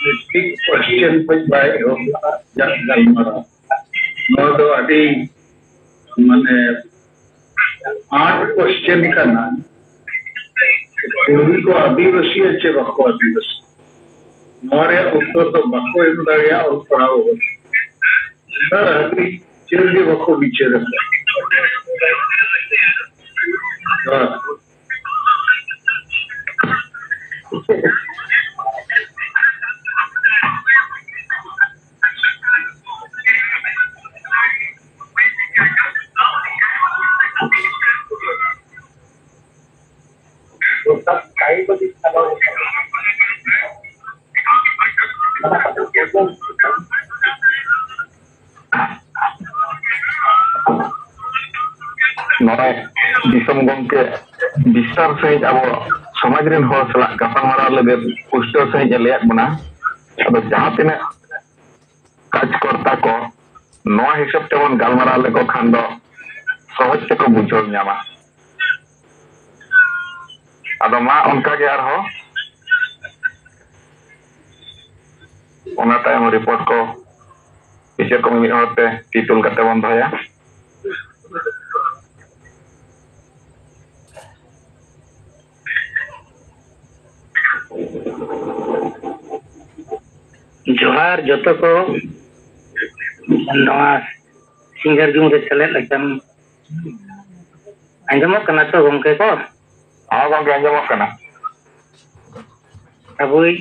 ᱢᱤᱫᱴᱤᱡ ᱠᱚᱥᱪᱮᱱ ᱠᱷᱚᱱ ᱵᱟᱭ ᱮᱦᱚᱵ ᱞᱟᱜᱼᱟ ᱟᱡᱟᱜ ᱜᱟᱞᱢᱟᱨᱟᱣ᱾ ᱱᱚᱣᱟ ᱫᱚ ᱟᱹᱰᱤ, ᱢᱟᱱᱮ, ᱟᱸᱴ ᱠᱚᱥᱪᱮᱱ ᱠᱟᱱᱟ᱾ ᱠᱩᱲᱢᱤ ᱠᱚ ᱟᱹᱫᱤᱵᱟᱹᱥᱤᱭᱟ ᱪᱮ ᱵᱟᱠᱚ ᱟᱹᱫᱤᱵᱟᱹᱥᱤ? ᱱᱚᱣᱟ ᱨᱮᱭᱟᱜ ᱩᱛᱛᱚᱨ ᱫᱚ ᱵᱟᱠᱚ ᱮᱢ ᱫᱟᱲᱮᱭᱟᱜᱼᱟ ᱚᱞ ᱯᱟᱲᱦᱟᱣ ᱦᱚᱲ᱾ ᱚᱱᱟ ᱦᱟᱹᱵᱤᱡ ᱪᱮᱫ ᱜᱮ ᱵᱟᱠᱚ ᱵᱤᱪᱟᱹᱨ ᱟᱠᱟᱫᱟ᱾ ᱦᱳᱭ᱾ ᱱᱚᱜᱼᱚᱭ ᱫᱤᱥᱚᱢ ᱜᱚᱢᱠᱮ ᱵᱤᱥᱛᱟᱨ ᱥᱟᱺᱦᱤᱡ ᱟᱵᱚ ᱥᱚᱢᱟᱡᱽ ᱨᱮᱱ ᱦᱚᱲ ᱥᱟᱞᱟᱜ ᱜᱟᱯᱟᱞᱢᱟᱨᱟᱣ ᱞᱟᱹᱜᱤᱫ ᱯᱩᱥᱴᱟᱹᱣ ᱥᱟᱺᱦᱤᱡ ᱮ ᱞᱟᱹᱭᱟᱫ ᱵᱚᱱᱟ᱾ ᱟᱫᱚ ᱡᱟᱦᱟᱸ ᱛᱤᱱᱟᱹᱜ ᱠᱟᱡᱽᱠᱚᱨᱛᱟ ᱠᱚ ᱱᱚᱣᱟ ᱦᱤᱥᱟᱹᱵ ᱛᱮᱵᱚᱱ ᱜᱟᱞᱢᱟᱨᱟᱣ ᱞᱮᱠᱚ ᱠᱷᱟᱱ ᱫᱚ ᱥᱚᱦᱚᱡ ᱛᱮᱠᱚ ᱵᱩᱡᱷᱟᱹᱣ ᱧᱟᱢᱟ᱾ ᱟᱫᱚ ᱢᱟ ᱚᱱᱠᱟ ᱜᱮ ᱟᱨᱦᱚᱸ ᱚᱱᱟ ᱛᱟᱭᱚᱢ ᱨᱤᱯᱳᱨᱴ ᱠᱚ ᱵᱤᱪᱟᱹᱨ ᱠᱚ ᱢᱤᱢᱤᱫ ᱦᱚᱲ ᱛᱮ ᱛᱤ ᱛᱩᱞ ᱠᱟᱛᱮ ᱵᱚᱱ ᱫᱚᱦᱚᱭᱟ᱾ ᱡᱚᱦᱟᱨ ᱡᱚᱛᱚ ᱠᱚ, ᱱᱚᱣᱟ ᱥᱤᱸᱜᱟᱹᱨ ᱡᱩᱢ ᱨᱮ ᱥᱮᱞᱮᱫ ᱟᱠᱟᱱ᱾ ᱟᱸᱡᱚᱢᱚᱜ ᱠᱟᱱᱟ ᱛᱚ ᱜᱚᱢᱠᱮ ᱠᱚ? ᱦᱚᱸ ᱜᱚᱢᱠᱮ, ᱟᱸᱡᱚᱢᱚᱜ ᱠᱟᱱᱟ᱾ ᱟᱵᱚᱭᱤᱡ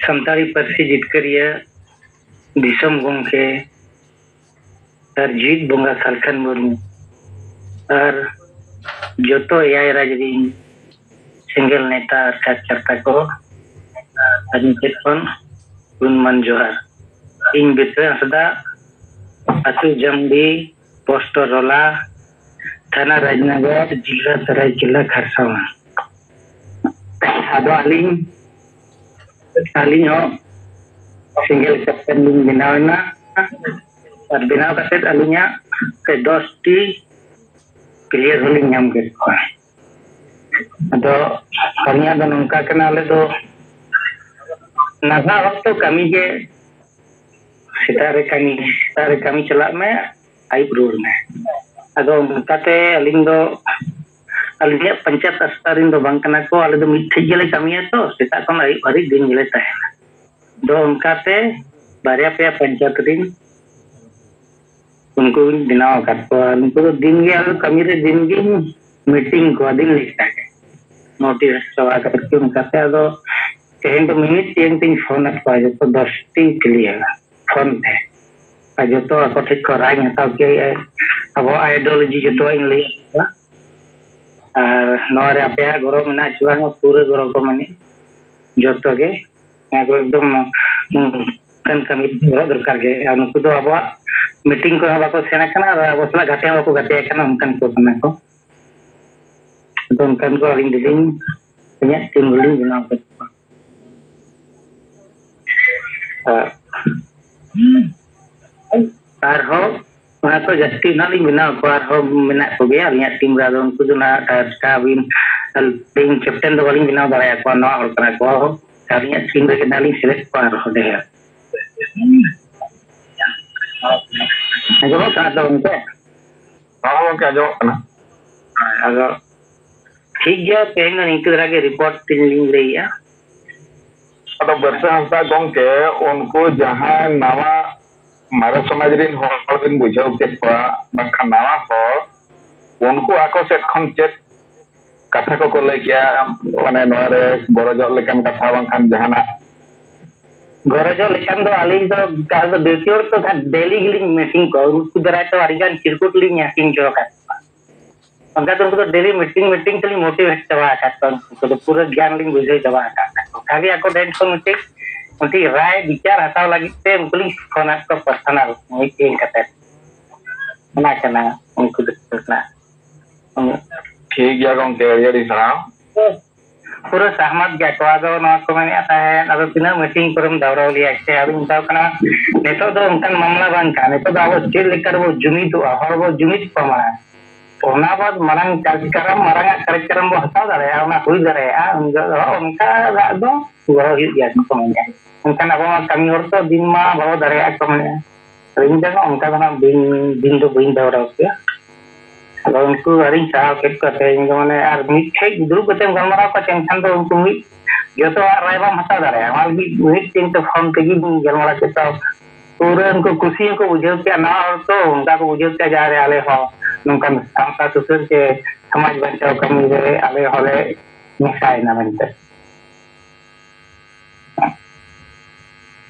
ᱥᱟᱱᱛᱟᱲᱤ ᱯᱟᱹᱨᱥᱤ ᱡᱤᱛᱠᱟᱹᱨᱤᱭᱟᱹ, ᱫᱤᱥᱚᱢ ᱜᱚᱢᱠᱮ ᱟᱨ ᱡᱤᱣᱤᱫ ᱵᱚᱸᱜᱟ ᱥᱟᱞᱠᱷᱟᱱ ᱢᱩᱨᱢᱩ ᱟᱨ ᱡᱚᱛᱚ ᱮᱭᱟᱭ ᱨᱟᱡᱽ ᱨᱤᱱ ᱥᱮᱸᱜᱮᱞ ᱱᱮᱛᱟ ᱟᱨ ᱠᱟᱨᱡᱚᱠᱚᱨᱛᱟ ᱠᱚ, ᱟᱹᱞᱤᱧ ᱥᱮᱫ ᱠᱷᱚᱱ ᱜᱩᱱᱢᱟᱱ ᱡᱚᱦᱟᱨ᱾ ᱤᱧ ᱵᱤᱨᱥᱟ ᱦᱟᱸᱥᱫᱟ, ᱟᱹᱛᱩ ᱡᱟᱢᱰᱤ, ᱯᱳᱥᱴ ᱨᱚᱞᱟ, ᱛᱷᱟᱱᱟ ᱨᱟᱡᱽᱱᱚᱜᱚᱨ, ᱡᱤᱞᱟ ᱥᱟᱨᱟᱭᱠᱮᱞᱟ ᱠᱷᱟᱨᱥᱟᱣᱟ᱾ ᱟᱫᱚ ᱟᱹᱞᱤᱧ, ᱟᱹᱞᱤᱧ ᱦᱚᱸ ᱥᱮᱸᱜᱮᱞ ᱠᱮᱯᱴᱮᱱ ᱞᱤᱧ ᱵᱮᱱᱟᱣ ᱮᱱᱟ᱾ ᱟᱨ ᱵᱮᱱᱟᱣ ᱠᱟᱛᱮᱫ ᱟᱹᱞᱤᱧᱟᱜ ᱯᱮ ᱫᱚᱥ ᱴᱤ ᱯᱞᱮᱭᱟᱨ ᱦᱚᱸᱞᱤᱧ ᱧᱟᱢ ᱠᱮᱫ ᱠᱚᱣᱟ᱾ ᱟᱫᱚ ᱟᱹᱞᱤᱧᱟᱜ ᱫᱚ ᱱᱚᱝᱠᱟ ᱠᱟᱱᱟ, ᱟᱞᱮ ᱫᱚ ᱱᱟᱦᱟᱜ ᱚᱠᱛᱚ ᱠᱟᱹᱢᱤ ᱜᱮ, ᱥᱮᱛᱟᱜ ᱨᱮ ᱠᱟᱹᱢᱤ, ᱥᱮᱛᱟᱜ ᱨᱮ ᱠᱟᱹᱢᱤ ᱪᱟᱞᱟᱜ ᱢᱮ, ᱟᱹᱭᱩᱵ ᱨᱩᱣᱟᱹᱲ ᱢᱮ᱾ ᱟᱫᱚ ᱚᱱᱠᱟᱛᱮ ᱟᱹᱞᱤᱧ ᱫᱚ, ᱟᱹᱞᱤᱧᱟᱜ ᱯᱚᱧᱪᱟᱭᱮᱛ ᱟᱥᱛᱷᱟ ᱨᱮᱱ ᱫᱚ ᱵᱟᱝ ᱠᱟᱱᱟ ᱠᱚ, ᱟᱞᱮ ᱫᱚ ᱢᱤᱫ ᱴᱷᱮᱡ ᱜᱮᱞᱮ ᱠᱟᱹᱢᱤᱭᱟ ᱛᱚ, ᱥᱮᱛᱟᱜ ᱠᱷᱚᱱ ᱟᱹᱭᱩᱵ ᱦᱟᱹᱨᱤᱡ ᱫᱤᱱ ᱜᱮᱞᱮ ᱛᱟᱦᱮᱱᱟ᱾ ᱟᱫᱚ ᱚᱱᱠᱟᱛᱮ ᱵᱟᱨᱭᱟ ᱯᱮᱭᱟ ᱯᱚᱧᱪᱟᱭᱮᱛ ᱨᱮᱱ ᱩᱱᱠᱩᱧ ᱵᱮᱱᱟᱣ ᱟᱠᱟᱫ ᱠᱚᱣᱟ᱾ ᱩᱱᱠᱩ ᱫᱚ ᱫᱤᱱ ᱜᱮ, ᱟᱞᱮ ᱠᱟᱹᱢᱤ ᱨᱮ ᱫᱤᱱ ᱜᱮᱧ ᱢᱤᱴᱤᱝ ᱠᱚᱣᱟ, ᱫᱤᱱ ᱞᱮᱠᱟ ᱜᱮ᱾ ᱱᱳᱴᱤᱥ ᱪᱟᱵᱟ ᱠᱟᱛᱮ ᱚᱱᱠᱟᱛᱮ ᱟᱫᱚ ᱛᱮᱦᱮᱧ ᱫᱚ ᱢᱤᱢᱤᱫ ᱴᱤᱢ ᱛᱤᱧ ᱯᱷᱳᱱ ᱟᱫ ᱠᱚᱣᱟ, ᱡᱚᱛᱚ ᱫᱚᱥ ᱴᱤ ᱯᱞᱮᱭᱟᱨ ᱯᱷᱳᱱ ᱛᱮ᱾ ᱟᱨ ᱡᱚᱛᱚ ᱟᱠᱚ ᱴᱷᱮᱡ ᱠᱷᱚᱱ ᱨᱟᱭ ᱤᱧ ᱦᱟᱛᱟᱣ ᱠᱮᱜᱼᱟ, ᱟᱵᱚᱣᱟᱜ ᱟᱭᱰᱤᱭᱳᱞᱚᱡᱤ ᱡᱚᱛᱚᱣᱟᱜ ᱤᱧ ᱞᱟᱹᱭ ᱟᱫ ᱠᱚᱣᱟ᱾ ᱟᱨ ᱱᱚᱣᱟ ᱨᱮ ᱟᱯᱮᱭᱟᱜ ᱜᱚᱲᱚ ᱢᱮᱱᱟᱜ ᱪᱮ ᱵᱟᱝ, ᱯᱩᱨᱟᱹ ᱜᱚᱲᱚ ᱠᱚ ᱢᱟᱱᱮ ᱡᱚᱛᱚ ᱜᱮ᱾ ᱱᱚᱣᱟ ᱠᱚ ᱮᱠᱫᱚᱢ, ᱦᱩᱸ, ᱚᱱᱠᱟᱱ ᱠᱟᱹᱢᱤ ᱜᱚᱲᱚ ᱫᱚᱨᱠᱟᱨ ᱜᱮ᱾ ᱟᱨ ᱱᱩᱠᱩ ᱫᱚ ᱟᱵᱚᱣᱟᱜ ᱢᱤᱴᱤᱝ ᱠᱚᱦᱚᱸ ᱵᱟᱠᱚ ᱥᱮᱱ ᱟᱠᱟᱱᱟ ᱟᱨ ᱟᱵᱚ ᱥᱟᱞᱟᱜ ᱜᱟᱛᱮ ᱦᱚᱸ ᱵᱟᱠᱚ ᱜᱟᱛᱮ ᱟᱠᱟᱱᱟ, ᱚᱱᱠᱟᱱ ᱠᱚ ᱠᱟᱱᱟ ᱠᱚ᱾ ᱟᱫᱚ ᱚᱱᱠᱟᱱ ᱠᱚ ᱟᱹᱞᱤᱧ ᱫᱚᱞᱤᱧ, ᱤᱧᱟᱹᱜ ᱴᱤᱢ ᱫᱚᱞᱤᱧ ᱵᱮᱱᱟᱣ ᱠᱮᱫ ᱠᱚᱣᱟ᱾ ᱟᱨ ᱟᱨᱦᱚᱸ ᱚᱱᱟ ᱠᱚ ᱡᱟᱹᱥᱛᱤ ᱱᱟᱜ ᱞᱤᱧ ᱵᱮᱱᱟᱣ ᱠᱚᱣᱟ, ᱟᱨᱦᱚᱸ ᱢᱮᱱᱟᱜ ᱠᱚᱜᱮᱭᱟ ᱟᱹᱞᱤᱧᱟᱜ ᱴᱤᱢ ᱨᱮ᱾ ᱟᱫᱚ ᱩᱱᱠᱩ ᱫᱚ ᱱᱟᱜ ᱴᱟᱴᱠᱟ ᱟᱹᱵᱤᱱ, ᱟᱹᱞᱤᱧ ᱠᱮᱯᱴᱮᱱ ᱫᱚ ᱵᱟᱹᱞᱤᱧ ᱵᱮᱱᱟᱣ ᱫᱟᱲᱮᱭᱟᱠᱚᱣᱟ, ᱱᱚᱣᱟ ᱦᱚᱲ ᱠᱟᱱᱟ ᱠᱚ᱾ ᱟᱹᱞᱤᱧᱟᱜ ᱴᱤᱢ ᱨᱮᱜᱮ ᱱᱟᱜ ᱞᱤᱧ ᱥᱤᱞᱮᱠᱴ ᱠᱚᱣᱟ ᱟᱨᱦᱚᱸ ᱰᱷᱮᱨ᱾ ᱟᱸᱡᱚᱢᱚᱜ ᱠᱟᱱᱟ ᱛᱚ ᱜᱚᱢᱠᱮ? ᱦᱚᱸ ᱜᱚᱢᱠᱮ, ᱟᱸᱡᱚᱢᱚᱜ ᱠᱟᱱᱟ᱾ ᱦᱳᱭ, ᱟᱫᱚ ᱴᱷᱤᱠ ᱜᱮᱭᱟ, ᱛᱮᱦᱮᱧ ᱫᱚ ᱱᱤᱝᱠᱟᱹ ᱫᱷᱟᱨᱟ ᱜᱮ ᱨᱤᱯᱳᱨᱴ ᱛᱤᱧ ᱞᱤᱧ ᱞᱟᱹᱭᱮᱜᱼᱟ᱾ ᱟᱫᱚ ᱵᱤᱨᱥᱟ ᱦᱟᱸᱥᱫᱟ ᱜᱚᱢᱠᱮ, ᱩᱱᱠᱩ ᱡᱟᱦᱟᱸᱭ ᱱᱟᱣᱟ ᱢᱟᱨᱮ ᱥᱚᱢᱟᱡᱽ ᱨᱤᱱ ᱦᱚᱲ ᱵᱤᱱ ᱵᱩᱡᱷᱟᱹᱣ ᱠᱮᱫ ᱠᱚᱣᱟ, ᱵᱟᱝᱠᱷᱟᱱ ᱱᱟᱣᱟ ᱦᱚᱲ, ᱩᱱᱠᱩ ᱟᱠᱚ ᱥᱮᱫ ᱠᱷᱚᱱ ᱪᱮᱫ ᱠᱟᱛᱷᱟ ᱠᱚᱠᱚ ᱞᱟᱹᱭ ᱠᱮᱜᱼᱟ, ᱢᱟᱱᱮ ᱱᱚᱣᱟ ᱨᱮ ᱜᱚᱨᱚᱡᱚᱜ ᱞᱮᱠᱟᱱ ᱠᱟᱛᱷᱟ ᱵᱟᱝᱠᱷᱟᱱ ᱡᱟᱦᱟᱱᱟᱜ? ᱜᱚᱨᱚᱡᱚᱜ ᱞᱮᱠᱟᱱ ᱫᱚ ᱟᱹᱞᱤᱧ ᱫᱚ ᱚᱱᱠᱟ ᱫᱚ ᱵᱮᱥᱤ ᱦᱚᱲ ᱛᱚ ᱱᱟᱦᱟᱜ ᱰᱮᱞᱤ ᱜᱮᱞᱤᱧ ᱢᱤᱴᱤᱝ ᱠᱚᱣᱟ, ᱩᱱᱠᱩ ᱫᱟᱨᱟᱭ ᱛᱮ ᱟᱹᱰᱤᱜᱟᱱ ᱪᱤᱨᱠᱩᱴ ᱞᱤᱧ ᱦᱟᱹᱴᱤᱧ ᱦᱚᱪᱚ ᱟᱠᱟᱫ ᱠᱚᱣᱟ᱾ ᱚᱱᱠᱟ ᱫᱚ ᱩᱱᱠᱩ ᱫᱚ ᱰᱮᱞᱤ ᱢᱤᱴᱤᱝ ᱢᱤᱴᱤᱝ ᱛᱮᱞᱤᱧ ᱢᱳᱴᱤᱵᱷᱮᱴ ᱪᱟᱵᱟ ᱟᱠᱟᱫ ᱠᱚᱣᱟ᱾ ᱩᱱᱠᱩ ᱫᱚ ᱯᱩᱨᱟᱹ ᱜᱮᱭᱟᱱ ᱞᱤᱧ ᱵᱩᱡᱷᱟᱹᱣ ᱪᱟᱵᱟ ᱟᱠᱟᱫ ᱛᱟᱠᱚᱣᱟ᱾ ᱠᱷᱟᱹᱞᱤ ᱟᱠᱚ ᱴᱷᱮᱱ ᱠᱷᱚᱱ ᱢᱤᱫᱴᱤᱡ ᱢᱤᱫᱴᱤᱡ ᱨᱟᱭ ᱵᱤᱪᱟᱨ ᱦᱟᱛᱟᱣ ᱞᱟᱹᱜᱤᱫ ᱛᱮ ᱩᱱᱠᱩ ᱞᱤᱧ ᱯᱷᱳᱱ ᱟᱫ ᱠᱚᱣᱟ ᱯᱟᱨᱥᱚᱱᱟᱞ ᱢᱤᱴᱤᱝ ᱠᱟᱛᱮ᱾ ᱚᱱᱟ ᱠᱟᱱᱟ ᱩᱱᱠᱩ ᱫᱚ ᱨᱮᱱᱟᱜ᱾ ᱴᱷᱤᱠ ᱜᱮᱭᱟ ᱜᱚᱢᱠᱮ, ᱟᱹᱰᱤ ᱟᱹᱰᱤ ᱥᱟᱨᱦᱟᱣ᱾ ᱯᱩᱨᱟᱹ ᱥᱟᱦᱢᱟᱛ ᱜᱮᱭᱟ ᱠᱚ᱾ ᱟᱫᱚ ᱱᱚᱣᱟ ᱠᱚ ᱢᱮᱱᱮᱫ ᱛᱟᱦᱮᱸᱫ, ᱟᱫᱚ ᱛᱤᱱᱟᱹᱜ ᱢᱤᱴᱤᱝ ᱠᱚᱨᱮᱢ ᱫᱟᱣᱨᱟᱣ ᱞᱮᱭᱟ ᱥᱮ? ᱟᱫᱚᱧ ᱢᱮᱛᱟᱣ ᱠᱟᱱᱟ, ᱱᱤᱛᱚᱜ ᱫᱚ ᱚᱱᱠᱟᱱ ᱢᱟᱢᱞᱟ ᱵᱟᱝ ᱠᱟᱱᱟ᱾ ᱱᱤᱛᱚᱜ ᱫᱚ ᱟᱵᱚ ᱪᱮᱫ ᱞᱮᱠᱟ ᱨᱮᱵᱚ ᱡᱩᱢᱤᱫᱚᱜᱼᱟ, ᱦᱚᱲ ᱵᱚ ᱡᱩᱢᱤᱫ ᱠᱚᱣᱟ ᱢᱟᱲᱟᱝ᱾ ᱚᱱᱟ ᱵᱟᱫ ᱢᱟᱨᱟᱝ ᱠᱟᱨᱡᱚᱠᱨᱚᱢ, ᱢᱟᱨᱟᱝ ᱟᱜ ᱠᱟᱨᱡᱚᱠᱨᱚᱢ ᱵᱚ ᱦᱟᱛᱟᱣ ᱫᱟᱲᱮᱭᱟᱜᱼᱟ, ᱚᱱᱟ ᱦᱩᱭ ᱫᱟᱲᱮᱭᱟᱜᱼᱟ᱾ ᱩᱱ ᱡᱚᱦᱚᱜ ᱫᱚ ᱚᱱᱠᱟ ᱫᱟᱜ ᱫᱚ ᱜᱚᱲᱚ ᱦᱩᱭᱩᱜ ᱜᱮᱭᱟ ᱠᱚ ᱢᱮᱱᱮᱫᱼᱟ᱾ ᱢᱮᱱᱠᱷᱟᱱ ᱟᱵᱚ ᱢᱟ ᱠᱟᱹᱢᱤ ᱦᱚᱲ ᱛᱚ ᱫᱤᱱ ᱢᱟ ᱵᱟᱵᱚ ᱫᱟᱲᱮᱭᱟᱜᱼᱟ ᱠᱚ ᱢᱮᱱᱮᱫᱼᱟ᱾ ᱤᱧ ᱫᱚ ᱚᱱᱠᱟ ᱫᱚ ᱦᱟᱸᱜ ᱵᱟᱹᱧ, ᱫᱤᱱ ᱫᱚ ᱵᱟᱹᱧ ᱫᱟᱣᱨᱟᱣ ᱠᱮᱭᱟ᱾ ᱟᱫᱚ ᱩᱱᱠᱩ ᱟᱹᱰᱤᱧ ᱥᱟᱨᱦᱟᱣ ᱠᱮᱫ ᱠᱚᱣᱟ ᱛᱮᱦᱮᱧ ᱫᱚ, ᱢᱟᱱᱮ, ᱟᱨ ᱢᱤᱫ ᱴᱷᱮᱡ ᱫᱩᱲᱩᱵ ᱠᱟᱛᱮᱢ ᱜᱟᱞᱢᱟᱨᱟᱣ ᱠᱚᱣᱟ, ᱮᱱᱠᱷᱟᱱ ᱫᱚ ᱩᱱᱠᱩ ᱢᱤᱫ ᱡᱚᱛᱚᱣᱟᱜ ᱨᱟᱭ ᱵᱟᱢ ᱦᱟᱛᱟᱣ ᱫᱟᱲᱮᱭᱟᱜᱼᱟ᱾ ᱚᱱᱟ ᱞᱟᱹᱜᱤᱫ ᱢᱤᱫ ᱴᱷᱮᱱ ᱛᱮ ᱯᱷᱳᱱ ᱛᱮᱜᱮ ᱜᱟᱞᱢᱟᱨᱟᱣ ᱠᱮᱫ ᱠᱚᱣᱟ᱾ ᱯᱩᱨᱟᱹ ᱩᱱᱠᱩ ᱠᱩᱥᱤ ᱦᱚᱸᱠᱚ ᱵᱩᱡᱷᱟᱹᱣ ᱠᱮᱜᱼᱟ, ᱱᱟᱣᱟ ᱦᱚᱲ ᱛᱚ ᱚᱱᱠᱟ ᱠᱚ ᱵᱩᱡᱷᱟᱹᱣ ᱠᱮᱜᱼᱟ ᱡᱮ ᱟᱨᱮ ᱟᱞᱮ ᱦᱚᱸ ᱱᱚᱝᱠᱟᱱ ᱥᱟᱶᱛᱟ ᱥᱩᱥᱟᱹᱨ ᱥᱮ ᱥᱚᱢᱟᱡᱽ ᱵᱟᱧᱪᱟᱣ ᱠᱟᱹᱢᱤ ᱨᱮ ᱟᱞᱮ ᱦᱚᱸᱞᱮ ᱢᱮᱥᱟᱭᱮᱱᱟ ᱢᱮᱱᱛᱮ᱾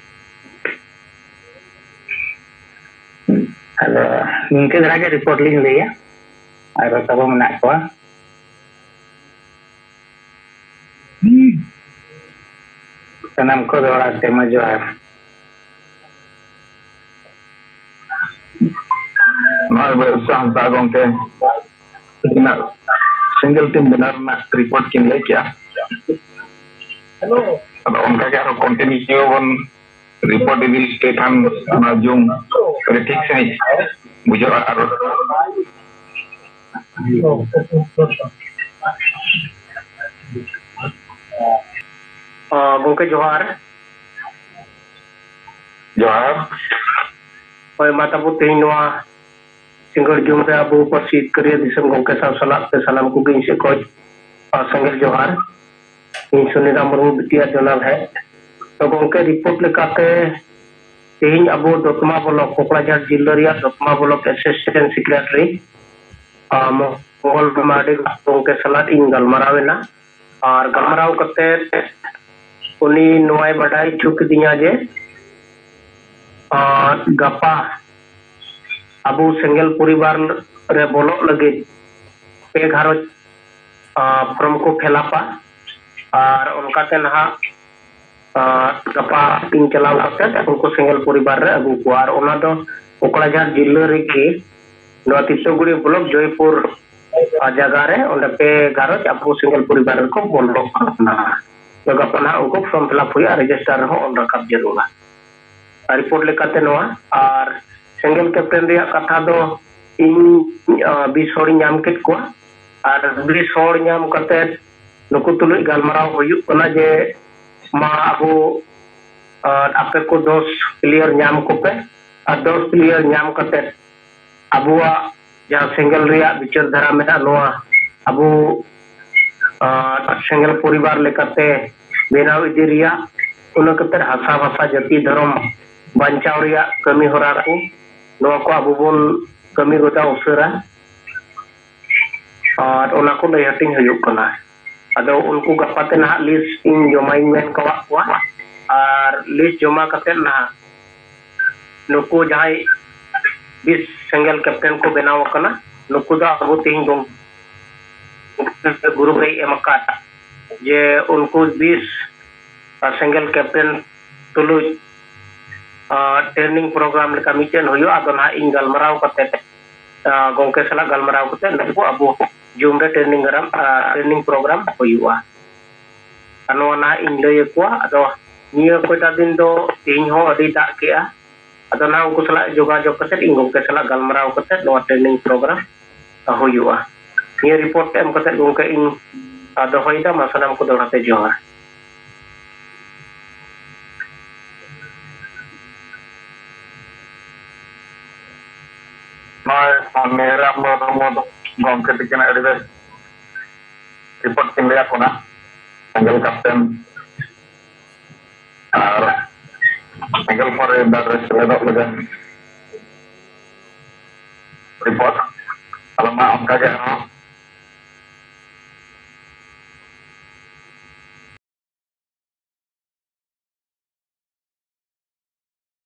ᱟᱫᱚ ᱱᱤᱝᱠᱟᱹ ᱫᱷᱟᱨᱟ ᱜᱮ ᱨᱤᱯᱳᱨᱴ ᱞᱤᱧ ᱞᱟᱹᱭᱟ, ᱟᱨ ᱛᱟᱵᱚ ᱢᱮᱱᱟᱜ ᱠᱚᱣᱟ᱾ ᱥᱟᱱᱟᱢ ᱠᱚ ᱫᱚᱦᱲᱟ ᱛᱮ ᱢᱟ ᱡᱚᱦᱟᱨ᱾ ᱱᱚᱜᱼᱚᱭ ᱵᱮᱵᱽᱥᱟ ᱦᱟᱸᱥᱫᱟ ᱜᱚᱢᱠᱮ ᱛᱤᱠᱤᱱᱟᱜ ᱥᱤᱝᱜᱮᱞ ᱴᱤᱢ ᱵᱮᱱᱟᱣ ᱨᱮᱱᱟᱜ ᱨᱤᱯᱳᱨᱴ ᱠᱤᱱ ᱞᱟᱹᱭ ᱠᱮᱜᱼᱟ᱾ ᱟᱫᱚ ᱚᱱᱠᱟ ᱜᱮ ᱟᱨᱦᱚᱸ ᱠᱚᱱᱴᱤᱱᱤᱭᱩ ᱵᱚᱱ ᱨᱤᱯᱳᱨᱴ ᱤᱫᱤ ᱥᱴᱮᱴ ᱦᱟᱱ ᱚᱱᱟ ᱡᱩᱢ ᱨᱮ ᱴᱷᱤᱠ ᱥᱟᱺᱦᱤᱡ ᱵᱩᱡᱷᱟᱹᱜᱼᱟ᱾ ᱟᱨ ᱜᱚᱢᱠᱮ ᱡᱚᱦᱟᱨ᱾ ᱡᱚᱦᱟᱨ᱾ ᱦᱳᱭ, ᱢᱟ ᱛᱟᱵᱚ ᱛᱮᱦᱮᱧ ᱱᱚᱣᱟ ᱥᱤᱸᱜᱟᱹᱲ ᱡᱩᱢ ᱨᱮ ᱟᱵᱚ ᱯᱟᱹᱨᱥᱤ ᱡᱤᱛᱠᱟᱹᱨᱤᱭᱟᱹ ᱫᱤᱥᱚᱢ ᱜᱚᱢᱠᱮ ᱥᱟᱶ ᱥᱟᱞᱟᱜ ᱛᱮ ᱥᱟᱱᱟᱢ ᱠᱚᱜᱮ ᱤᱧ ᱥᱮᱫ ᱠᱷᱚᱱ ᱥᱮᱸᱜᱮᱞ ᱡᱚᱦᱟᱨ᱾ ᱤᱧ ᱥᱩᱱᱤᱨᱟᱢ ᱢᱩᱨᱢᱩ ᱵᱤᱴᱤᱭᱟᱨ ᱡᱚᱱᱟᱞ ᱦᱮᱰ᱾ ᱛᱚ ᱜᱚᱢᱠᱮ, ᱨᱤᱯᱳᱨᱴ ᱞᱮᱠᱟᱛᱮ ᱛᱮᱦᱮᱧ ᱟᱵᱚ ᱫᱚᱛᱢᱟ ᱵᱞᱚᱠ, ᱠᱚᱠᱲᱟᱡᱷᱟᱲ ᱡᱤᱞᱟᱹ ᱨᱮᱭᱟᱜ ᱫᱚᱛᱢᱟ ᱵᱞᱚᱠ ᱮᱥᱤᱥᱴᱮᱱᱴ ᱥᱮᱠᱨᱮᱴᱟᱨᱤ ᱢᱚᱝᱜᱚᱞ ᱢᱟᱨᱰᱤ ᱜᱚᱢᱠᱮ ᱥᱟᱞᱟᱜ ᱤᱧ ᱜᱟᱞᱢᱟᱨᱟᱣ ᱮᱱᱟ᱾ ᱟᱨ ᱜᱟᱞᱢᱟᱨᱟᱣ ᱠᱟᱛᱮ ᱩᱱᱤ ᱱᱚᱣᱟᱭ ᱵᱟᱰᱟᱭ ᱦᱚᱪᱚ ᱠᱤᱫᱤᱧᱟ ᱡᱮ ᱟᱨ ᱜᱟᱯᱟ ᱟᱵᱚ ᱥᱮᱸᱜᱮᱞ ᱯᱚᱨᱤᱵᱟᱨ ᱨᱮ ᱵᱚᱞᱚᱜ ᱞᱟᱹᱜᱤᱫ ᱯᱮ ᱜᱷᱟᱨᱚᱸᱡᱽ ᱯᱷᱨᱚᱢ ᱠᱚ ᱯᱷᱤᱞᱟᱯᱟ᱾ ᱟᱨ ᱚᱱᱠᱟᱛᱮ ᱱᱟᱦᱟᱜ ᱜᱟᱯᱟ ᱤᱧ ᱪᱟᱞᱟᱣ ᱠᱟᱛᱮ ᱩᱱᱠᱩ ᱥᱮᱸᱜᱮᱞ ᱯᱚᱨᱤᱵᱟᱨ ᱨᱮ ᱟᱹᱜᱩ ᱠᱚᱣᱟ᱾ ᱟᱨ ᱚᱱᱟ ᱫᱚ ᱠᱚᱠᱲᱟᱡᱷᱟᱲ ᱡᱤᱞᱟᱹ ᱨᱮᱜᱮ ᱱᱚᱣᱟ ᱛᱤᱛᱟᱹᱜᱩᱲᱤ ᱵᱞᱚᱠ ᱡᱚᱭᱯᱩᱨ ᱡᱟᱭᱜᱟ ᱨᱮ ᱚᱸᱰᱮ ᱯᱮ ᱜᱷᱟᱨᱚᱸᱡᱽ ᱟᱵᱚ ᱥᱮᱸᱜᱮᱞ ᱯᱚᱨᱤᱵᱟᱨ ᱨᱮᱠᱚ ᱵᱚᱞᱚᱜ ᱠᱟᱱᱟ᱾ ᱛᱚ ᱜᱟᱯᱟ ᱱᱟᱦᱟᱜ ᱩᱱᱠᱩ ᱯᱷᱨᱚᱢ ᱯᱷᱤᱞᱟᱯ ᱦᱩᱭᱩᱜᱼᱟ, ᱨᱮᱡᱤᱥᱴᱟᱨ ᱨᱮᱦᱚᱸ ᱚᱞ ᱨᱟᱠᱟᱵ ᱡᱟᱹᱨᱩᱲᱟ᱾ ᱨᱤᱯᱳᱨᱴ ᱞᱮᱠᱟᱛᱮ ᱱᱚᱣᱟ᱾ ᱟᱨ ᱥᱮᱸᱜᱮᱞ ᱠᱮᱯᱴᱮᱱ ᱨᱮᱭᱟᱜ ᱠᱟᱛᱷᱟ ᱫᱚ ᱤᱧ ᱵᱤᱥ ᱦᱚᱲᱤᱧ ᱧᱟᱢ ᱠᱮᱫ ᱠᱚᱣᱟ᱾ ᱟᱨ ᱵᱤᱥ ᱦᱚᱲ ᱧᱟᱢ ᱠᱟᱛᱮ ᱱᱩᱠᱩ ᱛᱩᱞᱩᱡ ᱜᱟᱞᱢᱟᱨᱟᱣ ᱦᱩᱭᱩᱜ ᱠᱟᱱᱟ ᱡᱮ ᱢᱟ ᱟᱵᱚ ᱟᱯᱮ ᱠᱚ ᱫᱚᱥ ᱯᱞᱮᱭᱟᱨ ᱧᱟᱢ ᱠᱚᱯᱮ, ᱟᱨ ᱫᱚᱥ ᱯᱞᱮᱭᱟᱨ ᱧᱟᱢ ᱠᱟᱛᱮ ᱟᱵᱚᱣᱟᱜ ᱡᱟᱦᱟᱸ ᱥᱮᱸᱜᱮᱞ ᱨᱮᱭᱟᱜ ᱵᱤᱪᱟᱹᱨ ᱫᱷᱟᱨᱟ ᱢᱮᱱᱟᱜᱼᱟ, ᱱᱚᱣᱟ ᱟᱵᱚ ᱥᱮᱸᱜᱮᱞ ᱯᱚᱨᱤᱵᱟᱨ ᱞᱮᱠᱟᱛᱮ ᱵᱮᱱᱟᱣ ᱤᱫᱤ ᱨᱮᱭᱟᱜ, ᱚᱱᱟ ᱠᱟᱛᱮ ᱦᱟᱥᱟ ᱵᱷᱟᱥᱟ ᱡᱟᱹᱛᱤ ᱫᱷᱚᱨᱚᱢ ᱵᱟᱧᱪᱟᱣ ᱨᱮᱭᱟᱜ ᱠᱟᱹᱢᱤ ᱦᱚᱨᱟ ᱠᱚ, ᱱᱚᱣᱟ ᱠᱚ ᱟᱵᱚ ᱵᱚᱱ ᱠᱟᱹᱢᱤ ᱜᱚᱫᱟ ᱩᱥᱟᱹᱨᱟ᱾ ᱟᱨ ᱚᱱᱟ ᱠᱚ ᱞᱟᱹᱭ ᱦᱟᱹᱴᱤᱧ ᱦᱩᱭᱩᱜ ᱠᱟᱱᱟ᱾ ᱟᱫᱚ ᱩᱱᱠᱩ ᱜᱟᱯᱟ ᱛᱮ ᱱᱟᱦᱟᱜ ᱞᱤᱥᱴ ᱤᱧ ᱡᱚᱢᱟᱧ ᱢᱮᱱ ᱠᱟᱣᱟᱫ ᱠᱚᱣᱟ᱾ ᱟᱨ ᱞᱤᱥᱴ ᱡᱚᱢᱟ ᱠᱟᱛᱮ ᱱᱟᱦᱟᱜ ᱱᱩᱠᱩ ᱡᱟᱦᱟᱸᱭ ᱵᱤᱥ ᱥᱮᱸᱜᱮᱞ ᱠᱮᱯᱴᱮᱱ ᱠᱚ ᱵᱮᱱᱟᱣ ᱟᱠᱟᱱᱟ, ᱱᱩᱠᱩ ᱫᱚ ᱟᱵᱚ ᱛᱮᱦᱮᱧ ᱜᱚᱢᱠᱮ ᱜᱩᱨᱩᱯ ᱨᱮᱭ ᱮᱢ ᱟᱠᱟᱫ ᱡᱮ ᱩᱱᱠᱩ ᱵᱤᱥ ᱥᱮᱸᱜᱮᱞ ᱠᱮᱯᱴᱮᱱ ᱛᱩᱞᱩᱡ ᱴᱨᱮᱱᱤᱝ ᱯᱨᱳᱜᱨᱟᱢ ᱞᱮᱠᱟ ᱢᱤᱫᱴᱮᱱ ᱦᱩᱭᱩᱜᱼᱟ᱾ ᱟᱫᱚ ᱱᱟᱦᱟᱜ ᱤᱧ ᱜᱟᱞᱢᱟᱨᱟᱣ ᱠᱟᱛᱮ, ᱜᱚᱢᱠᱮ ᱥᱟᱞᱟᱜ ᱜᱟᱞᱢᱟᱨᱟᱣ ᱠᱟᱛᱮ ᱱᱩᱠᱩ ᱟᱵᱚ ᱡᱩᱢ ᱨᱮ ᱴᱨᱮᱱᱤᱝ ᱜᱨᱟᱢ ᱴᱨᱮᱱᱤᱝ ᱯᱨᱳᱜᱨᱟᱢ ᱦᱩᱭᱩᱜᱼᱟ᱾ ᱟᱨ ᱱᱚᱣᱟ ᱱᱟᱦᱟᱜ ᱤᱧ ᱞᱟᱹᱭ ᱟᱠᱚᱣᱟ᱾ ᱟᱫᱚ ᱱᱤᱭᱟᱹ ᱠᱚᱭᱴᱟ ᱫᱤᱱ ᱫᱚ ᱛᱮᱦᱮᱧ ᱦᱚᱸ ᱟᱹᱰᱤ ᱫᱟᱜ ᱠᱮᱜᱼᱟ᱾ ᱟᱫᱚ ᱱᱟᱦᱟᱜ ᱩᱱᱠᱩ ᱥᱟᱞᱟᱜ ᱡᱳᱜᱟᱡᱳᱜᱽ ᱠᱟᱛᱮ ᱤᱧ ᱜᱚᱢᱠᱮ ᱥᱟᱞᱟᱜ ᱜᱟᱞᱢᱟᱨᱟᱣ ᱠᱟᱛᱮ ᱱᱚᱣᱟ ᱴᱨᱮᱱᱤᱝ ᱯᱨᱳᱜᱨᱟᱢ ᱦᱩᱭᱩᱜᱼᱟ᱾ ᱱᱤᱭᱟᱹ ᱨᱤᱯᱳᱨᱴ ᱮᱢ ᱠᱟᱛᱮ ᱜᱚᱢᱠᱮ ᱤᱧ ᱫᱚᱦᱚᱭᱮᱫᱟ᱾ ᱢᱟ ᱥᱟᱱᱟᱢ ᱠᱚ ᱫᱚᱦᱲᱟ ᱛᱮ ᱡᱚᱦᱟᱨ᱾ ᱱᱚᱜᱼᱚᱭ ᱢᱮᱦᱨᱟᱢ ᱢᱩᱨᱢᱩ ᱜᱚᱢᱠᱮ ᱛᱤᱠᱤᱱᱟᱜ ᱟᱹᱰᱤ ᱵᱮᱥ ᱨᱤᱯᱳᱨᱴ ᱠᱤᱱ ᱞᱟᱹᱭ ᱟᱠᱚ ᱠᱟᱱᱟ᱾ ᱥᱮᱸᱜᱮᱞ ᱠᱮᱯᱴᱮᱱ ᱟᱨ ᱥᱮᱸᱜᱮᱞ ᱯᱚᱨᱮ ᱫᱟᱜ ᱨᱮ ᱥᱮᱞᱮᱫᱚᱜ ᱞᱟᱹᱜᱤᱫ ᱨᱤᱯᱳᱨᱴ᱾ ᱟᱫᱚ ᱢᱟ ᱚᱱᱠᱟ ᱜᱮ ᱟᱨᱦᱚᱸ